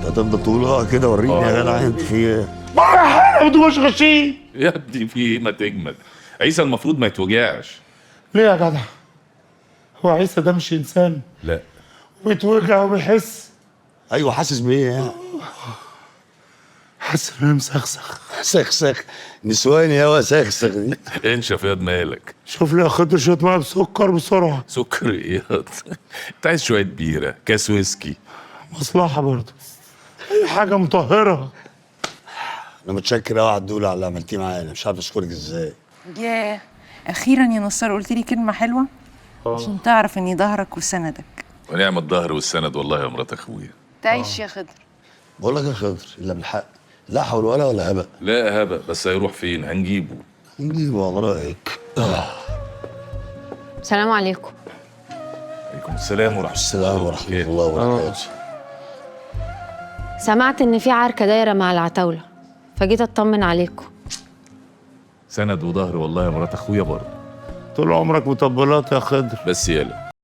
انت هتفضل تقول اه كده؟ وريني يا جدع انت في ايه؟ ما تبقوش غشيم. يا ابني في ايه؟ ما تجمد. عيسى المفروض ما يتوجعش. ليه يا جدع؟ هو عيسى ده مش انسان؟ لا. وبيتوجع وبيحس. ايوه حاسس بايه يعني؟ حاسس ان انا مسخسخ. سخسخ نسواني يا سخسخ دي. انشف يا مالك. شوف لي يا خضر شوية مية بسكر بسرعة. سكر ايه يا؟ انت عايز شوية بيره، كاس ويسكي. مصلحة برضه، اي حاجة مطهرة. انا متشكر قوي يا عدوله على اللي عملتيه معايا، مش عارف اشكرك ازاي. ياه، اخيرا يا نصار قلت لي كلمة حلوة عشان تعرف اني ظهرك وسندك. ونعم الظهر والسند والله يا مرات اخويا. تعيش يا خضر. بقول لك يا خضر، الا بالحق لا حول ولا هبق. لا هبق، بس هيروح فين؟ هنجيبه. نجيبه على رايك. السلام عليكم. عليكم السلام ورحمة السلام ورحمة الله وبركاته. سمعت ان في عركة دايرة مع العتاوله، فجيت اطمن عليكم. سند وظهر والله يا مرات اخويا برضه. طول عمرك مطبلات يا خضر. بس يالا